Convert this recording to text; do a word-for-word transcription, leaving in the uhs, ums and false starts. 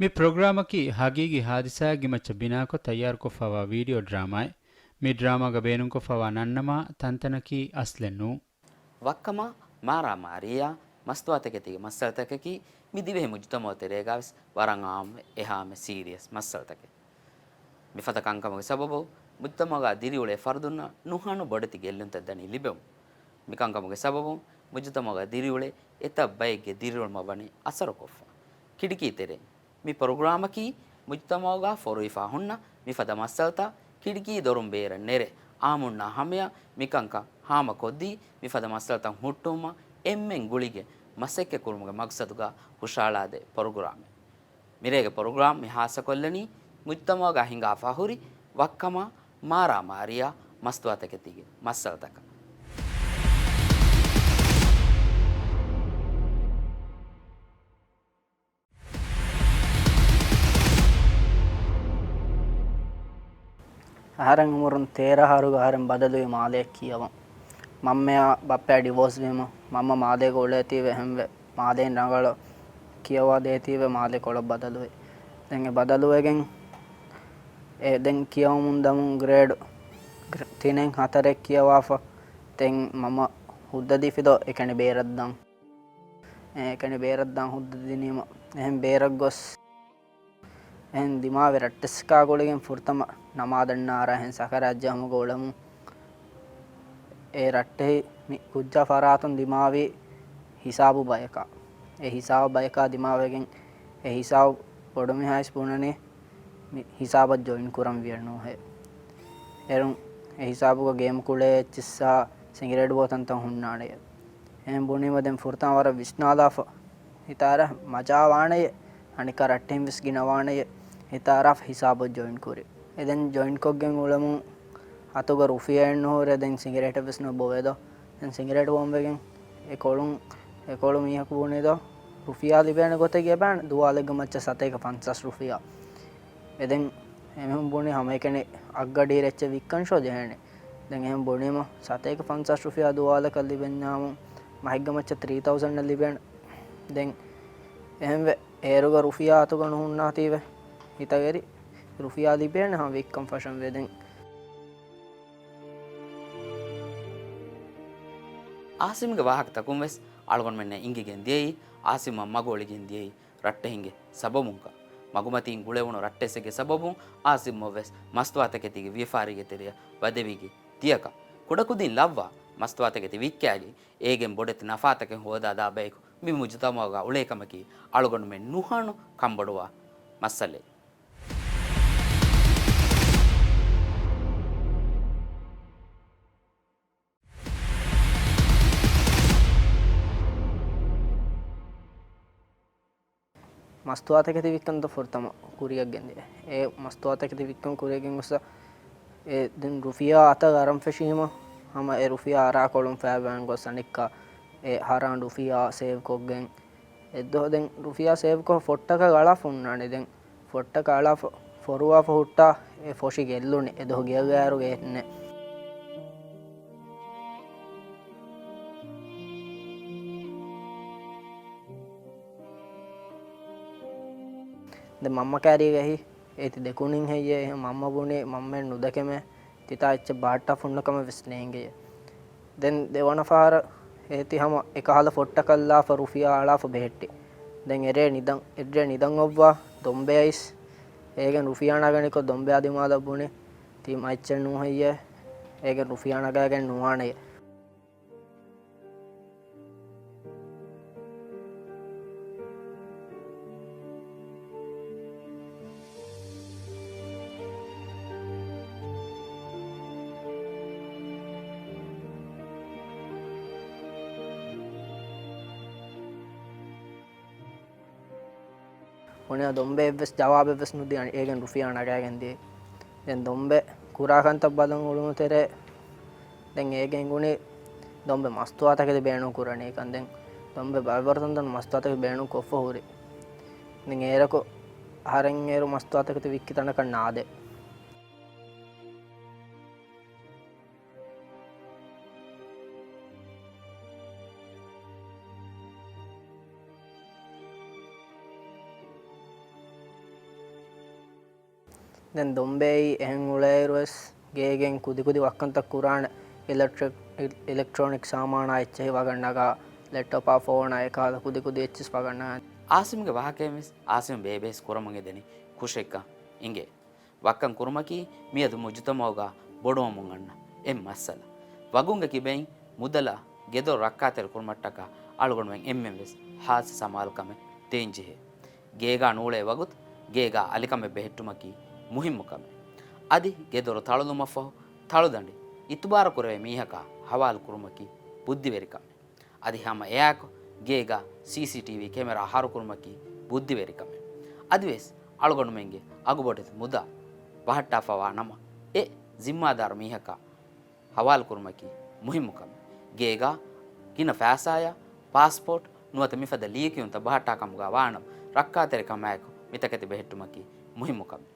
މި ޕްރޮގްރާމަކީ ހަގީގީ ހާދިސާއެއްގެ މައްޗަށް ބިނާކޮށް ތައްޔާރުކޮށްފަވާ ވީޑިއޯ ޑްރާމާއެއް. މި ޑްރާމާގަ ބޭނުންކޮށްފަވާ ނަންނަމާ ތަންތަނަކީ އަސްލެއް ނޫން. ވައްކަމާ މާރާމާރީއާ މަސްތުވާތަކެތީގެ މައްސަލަތަކަކީ މި ދިވެހި މުޖުތަމަޢު ތެރޭގަވެސް ވަރަށް އާއްމު އެހާމެ ސީރިއަސް މައްސަލަތަކެއް. މިފަދަ ކަންކަމުގެ ސަބަބުން މުޖުތަމަޢުގަ ދިރިއުޅޭ ފަރުދުންނަށް ނުހަނު ބޮޑެތި ގެއްލުންތައް ދަނީ ލިބެވުން. މިކަންކަމުގެ ސަބަބުން މުޖުތަމަޢުގަ ދިރިއުޅޭ އެތައް ބައެއްގެ ދިރިއުޅުމަށް ވަނީ އަސަރުކޮށްފަ. ކިޑިކީ ތެރޭ މި ޕްރޮގްރާމަކީ މުޖުތަމަޢުގަ ފޮރުވިފަ ހުންނަ މިފަދަ މައްސަލަތައް ކިޑިކީ ދޮރުން ބޭރަށް ނެރެ، އާއްމުންނާ ހަމަޔަށް މިކަންކަން ހާމަކޮށްދީ، މިފަދަ މައްސަލަތައް ހުއްޓުވުމަށް އެންމެން ގުޅިގެން މަސައްކަތް ކުރުމުގެ މަގްސަދުގަ ހުށަހަޅާދޭ ޕްރޮގްރާމެއް. މިރޭގެ ޕްރޮގްރާމް މި ހާއްސަކޮށްލަނީ މުޖުތަމަޢުގަ ހިނގާފަ ހުރި ވައްކަމާ މާރާމާރީއާ މަސްތުވާތަކެތީގެ މައްސަލަތަކަށް. އަހަރެން އުމުރުން ތޭރަ އަހަރުގަ އަހަރެން ބަދަލުވި މާލެއަށް ކިޔަވަން. މަންމައާ ބައްޕައާ ޑިވޯސް ވީމަ، މަންމަ މާލޭގަ އުޅޭތީވެ އެހެންވެ، މާލޭން ރަނގަޅަށް ކިޔަވާ ދޭތީވެ މާލެ ކޮޅަށް ބަދަލުވި. ދެން އެ ބަދަލުވެގެން އެ ދެން ކިޔަވަމުން ދަމުން ގްރޭޑް ތިނެއް ހަތަރެއް ކިޔަވާފަ. ދެން މަންމަ ހުއްދަ ދީފިދޯ އެކަނި ބޭރަށްދާން. އެކަނި ބޭރަށްދާން ހުއްދަ ދިނީމަ އެހެން ބޭރަށް ގޮސް އެހެން ދިމާވި ރައްޓެއްސަކާ ގުޅިގެން ފުރަތަމަ ނަމާދަށް ނާރާ އެހެން ސަކަރާތް ޖަހުމުގަ އުޅެމުން އެ ރައްޓެހި މި ކުއްޖާ ފަރާތުން ދިމާވި ހިސާބު ބަޔަކާ. އެ ހިސާބު ބަޔަކާ ދިމާވެގެން އެ ހިސާބު ބޮޑުމިހާވެސް ބުނަނީ މި ހިސާބަށް ޖޮއިން ކުރަން ވިޔަ ނޫހޭ. އޭރުން އެ ހިސާބުގަ ގޭމް ކުޅޭ އެއްޗިއްސާ ސިނގިރޭޓް ބޯ ތަންތަން ހުންނާނެޔޭ. އެހެން ބުނީމަ ދެން ފުރަތަމަ ވަރަށް ވިސްނާލާފަ ހިތާރަ މަޖާ ވާނެޔޭ. އަނެއްކާ ރައްޓެހިން ވެސް ގިނަވާނެޔޭ ހިތާރާފަ ހިސާބަށް ޖޮއިން ކުރި. އެ ދެން ޖޮއިން ކޮށްގެން އުޅެމުން އަތުގަ ރުފިޔާއެއް ނުހުރޭ ދެން ސިނގިރޭޓެއް ވެސް ނުބޮވޭދޯ. ދެން ސިނގިރޭޓް ބޯން ވެގެން އެ ކޮޅުން އެ ކޮޅު މީހަކު ބުނީދޯ ރުފިޔާ ލިބޭނެ ގޮތެއް އެބަ ދުވާލެއްގެ މައްޗަށް ސަތޭކަ ފަންސާސް ރުފިޔާ. އެ ދެން އެމީހުން ބުނީ ހަމައެކަނި އަށްގަޑި ރެއްޗެއް ވިއްކަން ޝޯ ޖެހޭނެ. ދެން އެހެން ބުނީމަ ސަތޭކަ ފަންސާސް ރުފިޔާ ދުވާލަކަށް ލިބެންޏާމު މަހެއްގެ މައްޗަށް ތްރީ ތައުސަންޑް ލިބޭނެ. ދެން އެހެންވެ އޭރުގަ ރުފިޔާ އަތުގަ ނުހުންނާތީވެ ހިތަށް އެރި ރުފިޔާ ލިބޭނެ ހަމަ ވިއްކަން ފަށަން ވޭ ދެން. އާސިމްގެ ވާހަކަތަކުން ވެސް އަޅުގަނޑުމެންނަށް އިނގިގެން ދިޔައީ އާސިމަށް މަގު އޮޅިގެން ދިޔައީ ރައްޓެހިންގެ ސަބަބުންކަން. މަގުމަތީން ގުޅެވުނު ރައްޓެއްސެއްގެ ސަބަބުން އާސިމްއަށް ވެސް މަސްތުވާތަކެތީގެ ވިޔަފާރީގެ ތެރެއަށް ވަދެވިގެން ދިޔަކަން. ކުޑަކުދިން ލައްވާ މަސްތުވާތަކެތި ވިއްކާގެން އޭގެން ބޮޑެތި ނަފާތަކެއް ހޯދާދާ ބަޔަކު މި މުޖުތަމަޢުގަ އުޅޭ ކަމަކީ އަޅުގަނޑުމެން ނުހަނު ކަންބޮޑުވާ މައްސަލައެއް. މަސްތުވާތަކެތި ވިއްކަންތަ ފުރަތަމަ ކުރިއަށް ގެންދިޔަ. އެ މަސްތުވާތަކެތި ވިއްކަން ކުރިއަށް ގެންގޮސް އެ ދެން ރުފިޔާ އަތަށް އަރަން ފެށީމަ، ހަމަ އެ ރުފިޔާ އަރާ ކޮޅުން ފައިބައިން ގޮސް އަނެއްކާ އެ ހަރާން ރުފިޔާ ސޭވް ކޮށްގެން އެއްދުވަހު ދެން ރުފިޔާ ސޭވްކޮށް ފޮށްޓަކަށް އަޅާފަ ހުންނާނެ. ދެން ފޮށްޓަކަށް އަޅާފަ ފޮރުވާފަ ހުއްޓާ އެ ފޮށި ގެއްލުނި. އެދުވަހު ގެއަށް ގާތް އޭރު ގެއެއް ނެތް. ދެން މަންމަ ކާރީގައި އޭތި ދެކުނިން ހެއްޔޭ؟ އެހެން މަންމަ ބުނީ މަންމައެއް ނުދެކެމޭ. ތިތާ އެއްޗެއް ބަހައްޓާފަ ހުންނަ ކަމެއް ވެސް ނޭނގެޔޭ. ދެން ދެވަނަ ފަހަރަށް އޭތި ހަމަ އެކަހަލަ ފޮށްޓަކަށްލާފަ ރުފިޔާ އަޅާފަ ބެހެއްޓި. ދެން އެރޭ ނިދަން، އެއްރޭ ނިދަން އޮއްވާ ދޮންބެ އައިސް އޭގެން ރުފިޔާ ނަގަނިކޮށް ދޮންބެއާ ދިމާލަށް ބުނި ތީ މައިއްޗެއް ނޫން ހެއްޔޭ؟ އޭގެން ރުފިޔާ ނަގައިގެން ނުވާނެޔޭ. ބުނި ދޮންބެ އެއްވެސް ޖަވާބެއްވެސް ނުދީ އޭގެން ރުފިޔާ ނަގައިގެން ދިޔައީ. ދެން ދޮންބެ ކުރާ ކަންތައް ބަލަން އުޅުނު ތެރޭ ދެން އޭގެ އެނގުނީ ދޮންބެ މަސްތުވާތަކެތި ބޭނުން ކުރަނީ ކަން. ދެން ދޮންބެ ބައިވަރު ތަންތަނުން މަސްތުވާތަކެތި ބޭނުން ކޮށްފަ ހުރި. ދެން އޭރަކު އަހަރެން އޭރު މަސްތުވާތަކެތި ވިއްކި ތަނަކަށް ނާދޭ. ދެން ދޮންބެއީ އެހެން އުޅޭއިރުވެސް ގޭގެން ކުދިކުދި ވައްކަންތައް ކުރާނެ. އިލެކްޓްރިކް، އިލެކްޓްރޯނިކް ސާމާނާ އެއްޗެހި ވަގަށް ނަގާ، ލެޕްޓޮޕާ ފޯނާ އެކަހަލަ ކުދިކުދި އެއްޗިސް ވަގަށް ނަގާ. އާސިމްގެ ވާހަކައިންވެސް އާސިމް ބޭބެސް ކުރަމުން އެދެނީ ޚުޝިއްކަން އިނގޭ. ވައްކަން ކުރުމަކީ މިއަދު މުޖުތަމަޢުގަ ބޮޑުވަމުން އަންނަ އެއް މައްސަލަ. ވަގުންގެ ކިބައިން މުދަލަށް ގެދޮރު ރައްކާތެރި ކުރުމަށްޓަކާ އަޅުގަނޑުމެން އެންމެންވެސް ހާއްސަ ސަމާލުކަމެއް ދޭންޖެހޭ. ގޭގާ ނޫޅޭ ވަގުތު ގޭގާ އަލިކަމެއް ބެހެއްޓުމަކީ މުހިއްމު ކަމެއް. އަދި ގެދޮރު ތަޅުލުމަށްފަހު ތަޅުދަނޑި އިތުބާރުކުރެވޭ މީހަކާ ހަވާލު ކުރުމަކީ ބުއްދިވެރިކަމެއް. އަދި ހަމަ އެއާއެކު ގޭގާ ސީސީޓީވީ ކެމެރާ ހަރުކުރުމަކީ ބުއްދިވެރިކަމެއް. އަދިވެސް އަޅުގަނޑުމެންގެ އަގުބޮޑެތި މުދާ ބަހައްޓާފަވާ ނަމަ، އެ ޒިންމާދާރު މީހަކާ ހަވާލު ކުރުމަކީ މުހިއްމު ކަމެއް. ގޭގާ ގިނަ ފައިސާޔާ ޕާސްޕޯޓް ނުވަތަ މިފަދަ ލިޔެކިޔުންތައް ބަހައްޓާ ކަމުގަ ވާނަމަ، ރައްކާތެރިކަމާއެކު މިތަކެތި ބެހެއްޓުމަކީ މުހިއްމު ކަމެއް.